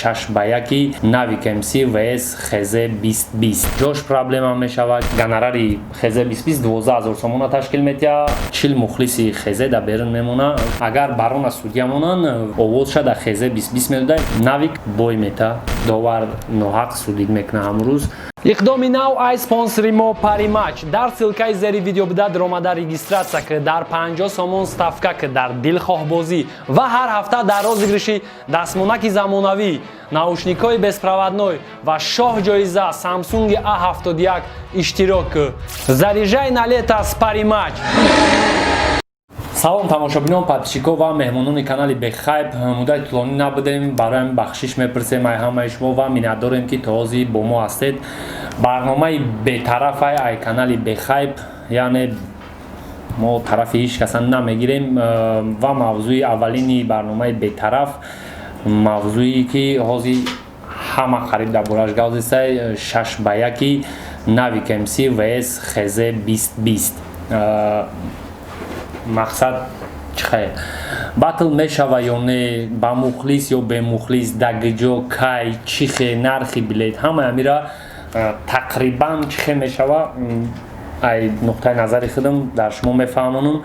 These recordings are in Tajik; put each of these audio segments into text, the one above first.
6 ба 1 Навик МС vs ХЗ 2020. Ҷош проблема мешавад. Гонорари ХЗ 2020 12 000 сомона ташкил метиҳад. 40 мухлиси ХЗ дар берун мемона. Агар барона судья монанд, овозша дар ХЗ 2020 медода. Навик бой мета, довар ноҳақ судить мекуна ҳамрӯз. Иқдоми нав ай спонсори мо Паримач. Дар ссылкаи зери видео буда даромада, регистрация ки, дар 50 сомон ставка ки дар дилхоҳбозӣ ва ҳар ҳафта дар розыгрыши дастмонаки замонавӣ, наушникҳои беспроводной ва шоҳ ҷоиза Samsung A71 иштирок ки. Заряжай на лето с Паримач. Салом, тамошобинон, подписчикҳо ва меҳмонони канали Бехайб. Муддати тӯлонӣ набудем, бароям бахшиш мепурсем ай ҳамаи шумо ва миннатдорем, ки то ҳозир бо мо ҳастед. Барномаи бетарафай ай канали Бехайб, яъне мо тарафи ҳеҷ каса намегирем. Ва мавзӯи аввалини барномаи бетараф, мавзӯе ки ҳозир ҳама қариб дар бораш гап зестай, 6 ба 1 Навик МС vs ХЗ 2020. Мақсад чӣ хел батл мешава ё не, ба мухлис ё бемухлис, дагиҷо, кай, чӣ хе, нархи билет, ҳамаи амира тақрибан чӣ хел мешава, ай нуқтаи назари худам дар шумо мефаҳмонам.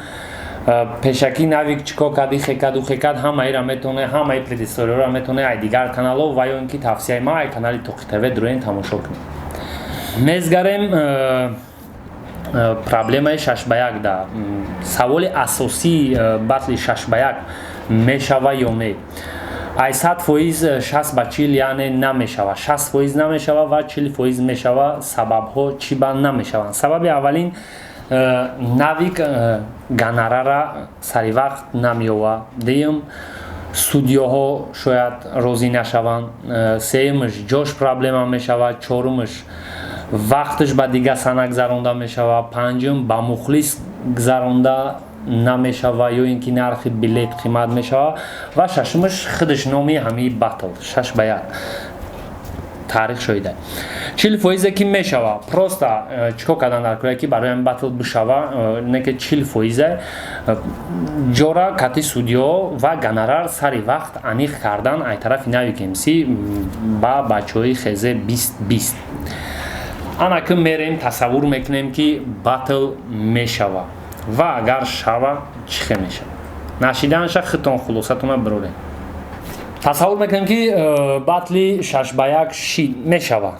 Пешакӣ Навик чӣ кор кард, ихе кард, ухе кард, ҳамаира метавоне, ҳамаи предысторияро метавоне ай дигар каналҳо ва ё ин ки тавсияи ма, ай канали Тоқи ТВ дуроен, тамошо кунед. Мезгарем проблемаи 6 ба 1 да. Саволи асосии батли 6 ба 1 мешава ё не? Ай 100%, 60 ба 40, яъне намешава. 60% намешава ва 40% мешава. Сабабҳо чӣ ба намешаванд? Сабаби аввалин: Навик гонорара сари вақт намеёва. Дуюм, судьяҳо шояд розӣ нашаванд. Сеюмаш, ҷош проблема мешавад. Чорумаш, вақташ ба дигар сана гузаронда мешавад. Панҷум, ба мухлис гузаронда намешава ё ин ки нархи билет қимат мешавад. Ва шашумаш, худаш номи ҳамаи батл 6 ба 1, таърих шоида. 40 фоизе ки мешава. Просто чӣ кор кардан дар кора, ки барои ҳамин батл бишава? Не ки 40 фоизе ҷора кати судьё ва гонорар сари вақт аниқ кардан ай тарафи Навик МС ба бачаҳои ХЗ 2020. Ана ки мерем, тасаввур мекунем, ки батл мешава. Ва агар шава, чӣ хел мешава? Нашиданша худтон хулосатона бирорем. Тасаввур мекунем, ки батли 6 ба 1 шид, мешава,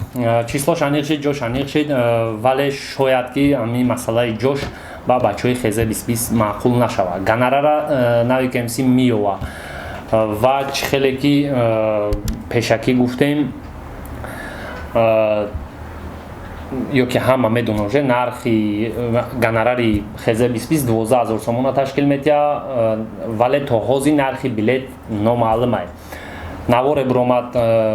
числош аниқ шид, ҷош аниқ шид, вале шояд ки ҳамин масъалаи ҷош ба бачаҳои ХЗ 2020 маъқул нашава. Гонорара Навик МС меёва ва чӣ хеле ки пешакӣ гуфтем ё ки ҳама медонанд, уже нархи гонорари ХЗ 2020 12 000 сомона ташкил метиҳад, вале то ҳозир нархи билет номаълум ай. Наворе биромад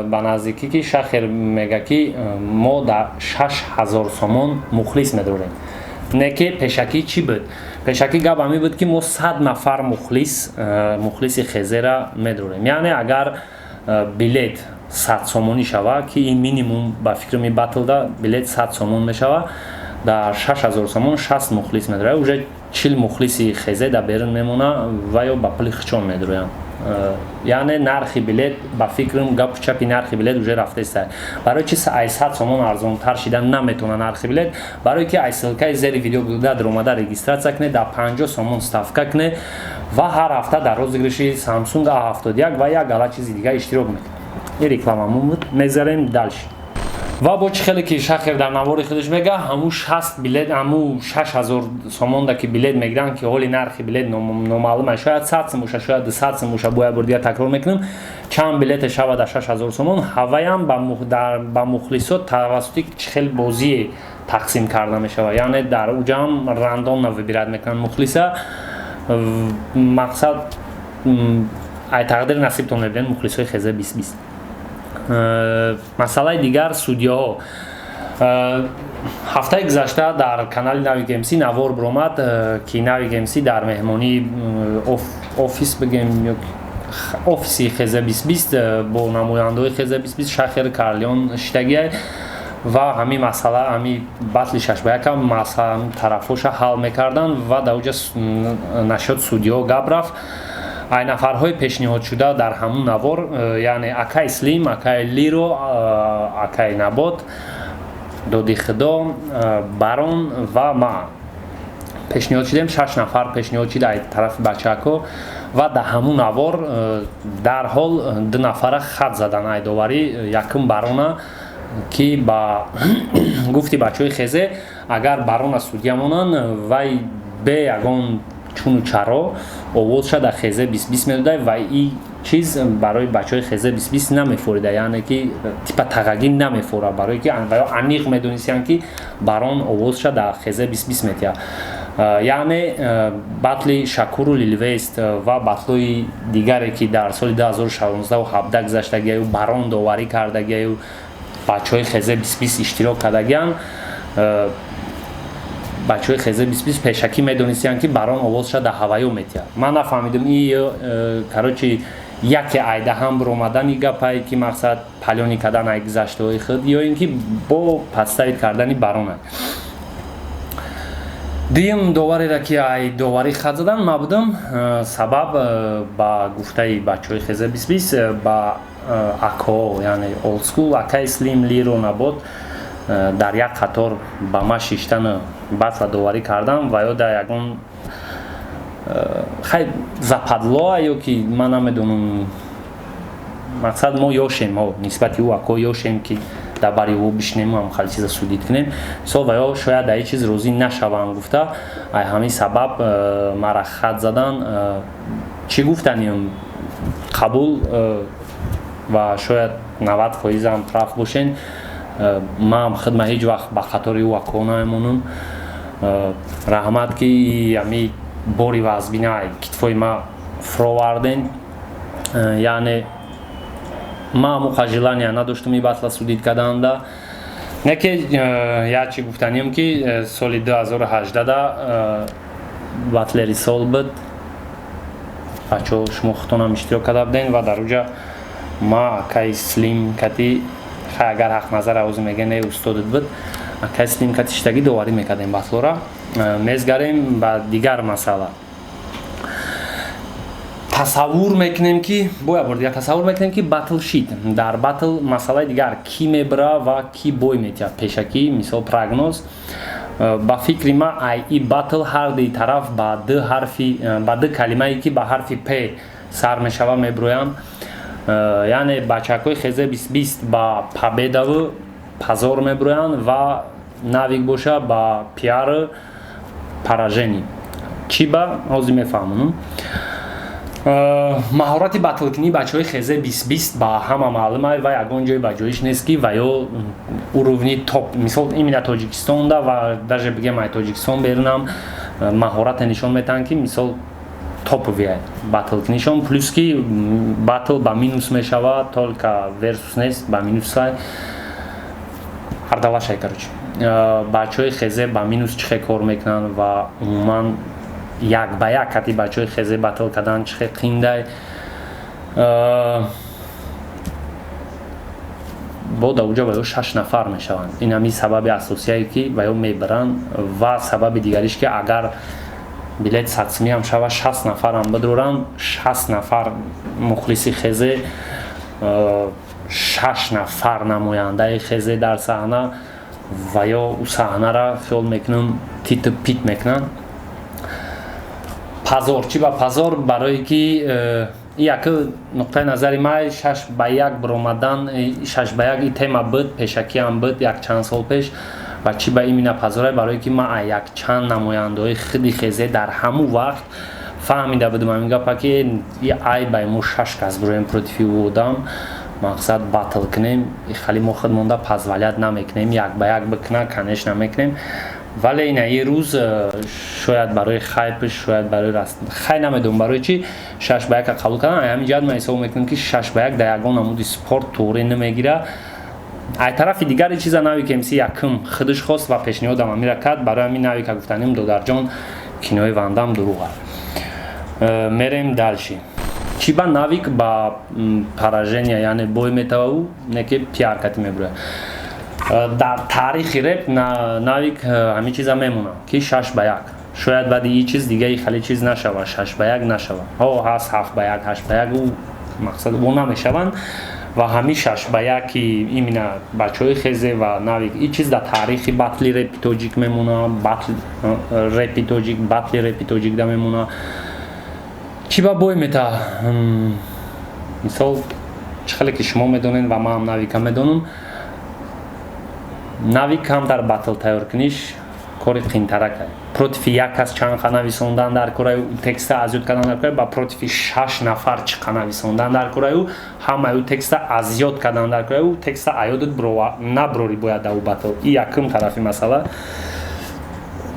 ба наздикӣ, ки Шахер мега, ки мо дар 6000 сомон мухлис медорем. Не ки пешакӣ чӣ буд? Пешакӣ гап ҳамин буд, ки мо 100 нафар мухлис, мухлиси хезера медорем. Яъне агар билет 100 сомонӣ шава, ки ин минимум ба фикри ми батлда билет 100 сомон мешава, дар 6000 сомон 60 мухлис медорад. Уже 40 мухлиси хезе дар берун мемона ва ё ба пули хичон медуроянд. Яъне нархи билет, ба фикрам, гапу чапи нархи билет уже рафтеста. Барои чи ай 100 сомон арзонтар шидан наметавона нархи билет? Барое ки ай ссылкаи зери видео буда даромада, регистрация кунед, дар 50 сомон ставка кунед ва ҳар ҳафта дар розыгрыши Samsung A71 ва як гала чизи дигар иштирок мекунед. Ин рекламамон буд. Мегзарем дальше. Ва бо чӣ хеле ки Шахер дар навори худаш мега, ҳамун 60 билет, ҳамун 6000 сомонда ки билет мегиранд, ки ҳоли нархи билет номаълум аст, шояд 100 сум боша, шояд 200 сум боша. Бо як бор дигар такрор мекунам, чанд билете шава дар 6000 сомон, ҳаваям ба мухлисот тавассути чӣ хел бозие тақсим карда мешавад? Яъне дар уҷаам рандомно выбирать мекунанд мухлиса. Мақсад, ай тақдири насибтон мебинед, мухлисҳои хеза 2020. Масъалаи дигар: судьяҳо. Ҳафтаи гузашта дар канали Навик МС навор биромад, ки Навик МС дар меҳмонии офис бигем, офиси хеза 2020, бо намояндаҳои хеза 2020, Шахер, Карлион шитагия ва ҳамин масъала, ҳамин батли 6 ба 1 масъала тарафҳоша ҳал мекарданд. Ва дар уҷа нашод судьяҳо гап рафт. Ай нафарҳои пешниҳодшуда дар ҳамун навор, яъне акай Слим, акай Лиро, акай Набот, Доди Худо, Барон ва ма пешниҳод шудем. Шаш нафар пешниҳод шид ай тарафи бачаҳако ва дар ҳамун навор дарҳол ду нафара хат задан ай доварӣ. Якум Барона, ки ба гуфти бачаҳои хезе, агар Барона судья монанд, вай бе ягон чуну чаро овозша дар хезе 20-20 медода ва и чиз барои бачаҳои хезе 20-20 намефорида, яъне ки типа тағагӣ намефора, барое ки ё аниқ медонистиянд, ки Барон овозша дар хезе 20-20 метиҳад. Яъне батли Шакуру Лилвест ва батлои дигаре, ки дар соли 2016 17 гузаштагиаю Барон доварӣ кардагиаю бачаҳои хезе 20-20 иштирок кардагианд, бачаҳои хезе 20-20 пешакӣ медонистиянд, ки Барон овозша дар ҳаваё метиҳад. Ман нафаҳмидам и короче, яке айдаҳам биромадани гапае, ки мақсад палёни кардан ай гузаштаҳои худ ё ин ки бо подставить кардани Барона. Дуюм довареро, ки ай доварӣ хат задан, ма будам. Сабаб, ба гуфтаи бачаҳои хезе 20-20, ба ако, яъне олдскул, акай Слим, Лиро, Набот дар як қатор ба ма шиштану батла доварӣ кардан ва ё дар ягон хай западло ё ки ман намедонам, мақсад мо ёшем, мо нисбати ӯ ако ёшем, ки дар бари ӯ бишнему ҳам хали чиза судить кунем, мисол, ва ё шояд дар ин чиз розӣ нашаванд гуфта, ай ҳамин сабаб мара хат задан. Чӣ гуфтанем, қабул ва шояд 90 фоизам прав бошен. Ман худма ҳеҷ вақт ба қатори ӯ ако намемонам. Раҳмат, ки ами бори вазбина китфои ма фуроварден. Яъне ма амуқа желания надоштум и батла судить карданда. Не ки як чи гуфтанием, ки соли 2018 батлери сол буд, бачаҳо, шумо худтонам иштирок карда буден ва дар уҷа ма акай Слим кати, хай, агар ҳақназар авози мегӯян, э устодат буд, акай Слим кати иштагӣ доварӣ мекардем батлора. Мезгарем ба дигар масъала. Тасаввур мекунем, ки бо як бор дигар тасаввур мекунем, ки батл шид. Дар батл масъалаи дигар, кӣ мебира ва кӣ бой метиҳад, пешакӣ, мисол, прогноз. Ба фикри ма, ай и батл ҳар дуи тараф ба ду ҳарфи, ба ду калимае, ки ба ҳарфи п сар мешава, мебироянд. Яъне бачакҳои хезе 20-20 ба победаву позор мебироянд ва Навик боша ба пиару поражение. Чӣ ба ҳозир мефаҳмонам. Маҳорати батлкунии бачаҳои хезе 20-20 ба ҳама маълум ва ягон ҷои ба ҷоиш нест, ки ва ё уровни топ, мисол, именно Тоҷикистонда ва даже бигем ай Тоҷикистон берунам маҳорате нишон метаҳанд, ки мисол топовый батлкунишон. Плюс ки батл ба минус мешавад, только версус нест, ба минусай ҳардавашай. Короче, бачаҳои хезе ба минус чӣ хел кор мекунанд ва умуман як ба як кати бачаҳои хезе батл кардан чӣ хел қиндай. Бо дар уҷа ва ё шаш нафар мешаванд. Ин ҳами сабаби асосие, ки ва ё мебаранд ва сабаби дигариш, ки агар билет 100 сумиам шава, 60 нафарам бидоранд, 60 нафар мухлиси хезе, шаш нафар намояндаи хезе дар саҳна ва ё ӯ саҳнара хиёл мекунам титу пит мекунанд. Позор чӣ ба позор? Барое ки як нуқтаи назари ман, 6 ба 1 биромадан, 6 ба 1 и тема буд, пешакиам буд як чанд сол пеш. Ва чӣ ба именно позорай? Барое ки ман якчанд намояндаҳои худи хезе дар ҳамун вақт фаҳмида будам ҳамин гапа, ки ай бай мо шаш кас бироем против ӯ одам, мақсад батл кунем, хали мо худ монда позволять намекунем, як ба як бикуна, конечно, мекунем. Вале ина и рӯз шояд барои хайпш, шояд барои раст, хай, намедонам барои чӣ 6 ба 1-а қабул кардан. Ҳамин ҷиҳат ман ҳисоб мекунам, ки 6 ба 1 дар ягон намуди спорт туғрӣ намегира. Ай тарафи дигари чиза Навик МС якум худаш хост ва пешниҳодам амира кард. Барои ҳамин Навика гуфтанем: додарҷон, кинои Вандам дурӯға. Мерем дальше. Чӣ ба Навик ба поражения, яъне бой метававу не ки пиар кати мебурояд? Дар таърихи реп Навик ҳамин чиза мемонад, ки 6 ба 1. Шояд баъди ин чиз дига и хеле чиз нашава, 6 ба 1 нашава. Ҳо, ҳаст 7 ба 1, 8 ба 1, ӯ мақсад ӯ намешаванд. Ва ҳамин 6 ба 1-и именно бачаҳои Хезе ва Навик, ин чиз дар таърихи батли репи тоҷик мемона, батл репи тоҷик, батли репи тоҷик да мемона. Чӣ ба бой мета? Мисол, чӣ хеле ки шумо медонед ва ман ҳам Навика медонам, Навик камтар батл тайёр куниш кори қиинтарак. Против як кас чанд қа нависондан дар кораю, текста аз ёд кардан дар кораю, ба против шаш нафар чӣ қа нависондан дар кораю, ҳамаи текста аз ёд кардан дар кораю, текста аёдат наброри бояд дар батл. И якум тарафи масъала.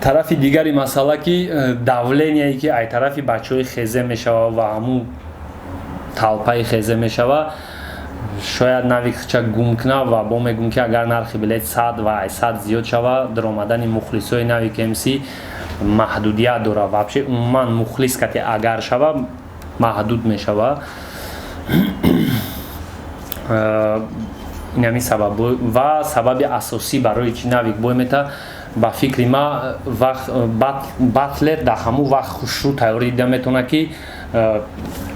Тарафи дигари масъала ки давление е ки ай тарафи бачаҳои Хезе мешава ва ҳамун толпа и Хезе мешава, шояд Навик хича гум куна. Ва бо мегӯм, ки агар нархи билет 100 ва ай 100 зиёд шава, даромадани мухлисои Навик МС маҳдудият дора. Вообще, умуман, мухлис кати агар шава, маҳдуд мешава. Инами сабаб ва сабаби асосӣ барои чи Навик бой мета. Ба фикри ма, батлер дар ҳамун вақт хушрӯ тайёрӣ дида метавонад, ки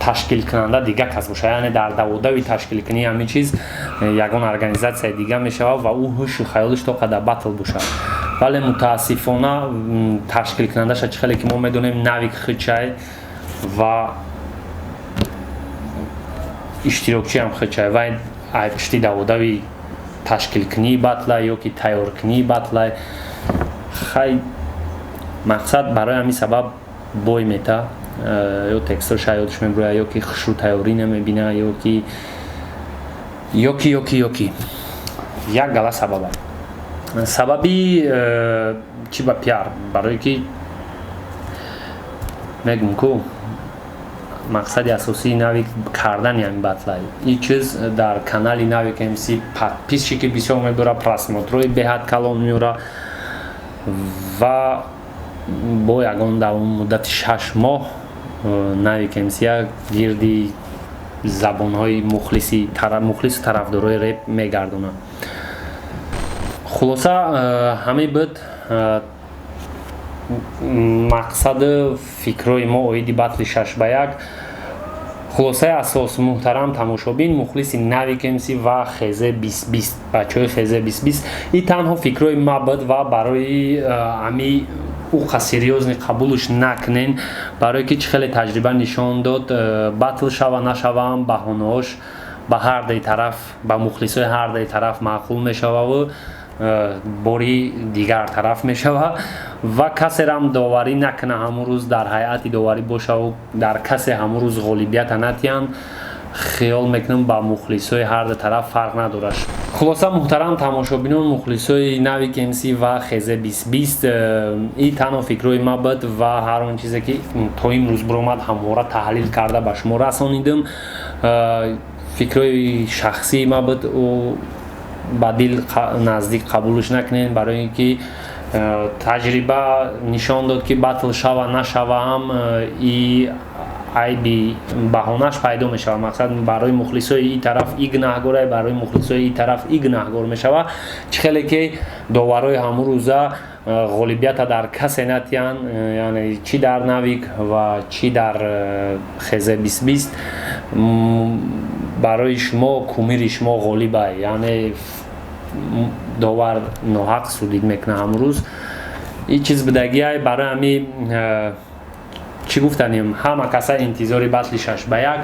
ташкилкунанда дига кас боша, яъне дар даводави ташкилкунии ҳамин чиз ягон организатсияи дига мешавад ва ӯ ҳушу хаёлиш то қадар батл бошад. Вале мутаассифона, ташкилкунандаша, чӣ хеле ки мо медонем, Навик хичай ва иштирокчиам хичай, вай ай пушти даводави ташкилкунии батла ё ки тайёркунии батла. Хай, мақсад, барои ҳамин сабаб бой мета. Ё текстоша ёдш мебурояд, ё ки хушрӯ тайёрӣ намебина, ё ки як гала сабаба. Сабаби чӣ ба пиар, барое ки мегум ку мақсади асосии Навик кардани ҳамин батла, ин чиз дар канали Навик МС подписчики бисёр мебура, просмотр ои беҳад калон меёра ва бо ягон давом муддати 6 моҳ Навик МС гирди забонҳои мухлису тарафдорои реп мегардонад. Хулоса, ҳамин буд мақсаду фикрҳои мо оиди батли 6 ба 1. Хулосаи асос, муҳтарам тамошобин, мухлиси Навик МС ва Хезе бистбист, бачаҳои Хезе бистбист, и танҳо фикрҳои ма буд ва барои ами уқа серьёзный қабулш накунен, барое ки чӣ хеле таҷриба нишон дод, батл шава нашаваам, баҳонаҳош ба ҳардаи тараф, ба мухлисои ҳардаи тараф маъқул мешававу бори дигар тараф мешава. Ва касерам доварӣ накуна, ҳамун рӯз дар ҳайати доварӣ бошаву дар касе ҳамун рӯз ғолибията натиҳанд, хиёл мекунам, ба мухлисои ҳарду тараф фарқ надорад. Хулоса, муҳтарам тамошобинон, мухлисои Навик МС ва Хезе бистбист, и танҳо фикрҳои ма буд ва ҳар он чизе ки то имрӯз биромад, ҳамвора таҳлил карда ба шумо расонидим. Фикрҳои шахсии ма буд, ба дил наздик қабулш накунед, барои ин ки таҷриба нишон дод, ки батл шава нашава ҳам, и айби баҳонаш пайдо мешавад. Мақсад, барои мухлисои и тараф и гунаҳгора, барои мухлисои и тараф и гунаҳгор мешавад. Чӣ хеле ки доварои ҳамун рӯза ғолибията дар касе натиҳанд, яъне чӣ дар Навик ва чӣ дар Хезе бистбист, барои шумо кумири шумо ғолиба, яъне довар ноҳақ судид мекунад ҳамун рӯз. И чиз будагиай. Барои ҳами чӣ гуфтанем, ҳама каса интизори батли 6 ба 1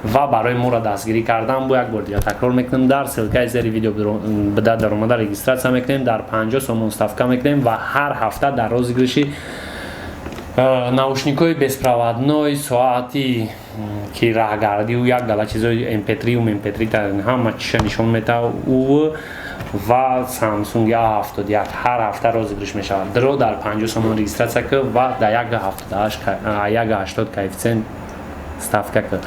ва барои моро дастгирӣ кардан бо як бор дигар такрор мекунем, дар ссылка и зери видео буда даромада регистрация мекунем, дар 50 сомон ставка мекунем ва ҳар ҳафта дар розыгрыш и наушник ҳои беспроводной, соати ки раҳгардию як гала чизои mp3 mp3 ҳама чиша нишон метавад ӯ ва Samsung A71 ҳар ҳафта розыгрыш мешавад. Дро дар 50 сомон регистрация кар ва дар 1,80 коэффициент ставка кар.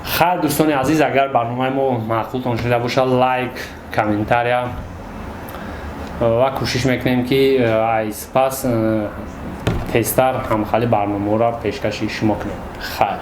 Хайр, дӯстони азиз, агар барномаи мо маъқултон шуда бошад, лайк, комментария ва кӯшиш мекунем, ки ай спас тезтар ҳамхали барномаҳоро пешкаши шумо кунем. Хайр.